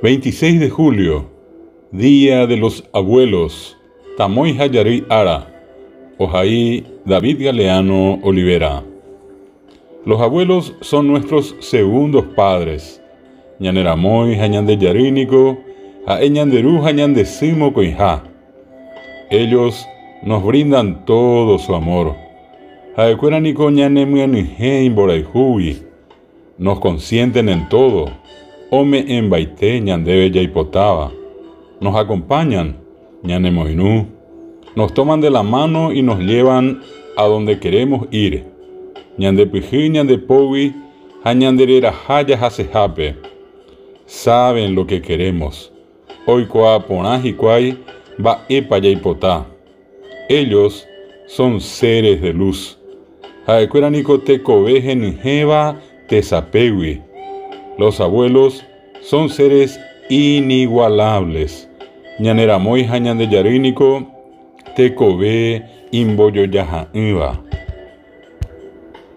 26 de julio, Día de los Abuelos, Tamói ha Jarýi Ára, ohai David Galeano Olivera. Los abuelos son nuestros segundos padres. Ñane ramói ha ñande jarýi niko ha'e ñande ru ha ñande sy mokõiha. Ellos nos brindan todo su amor. Ha'ekuéra niko ñanemyenyhẽ imborayhúgui. Nos consienten en todo. Ome'ẽmbaite ñandéve jaipotáva. Nos acompañan, ñanemoirũ. Nos toman de la mano y nos llevan a donde queremos ir. Ñandepyhy ñande pógui ha ñandereraha jahasehápe. Saben lo que queremos. Oikuaa porã hikuái mba'épa jaipota. Ellos son seres de luz. Ha'ekuéra niko tekove henyhẽva tesapégui. Los abuelos son seres inigualables. Ñane ramói ha ñande jarýi niko tekove imbojojaha'ỹva.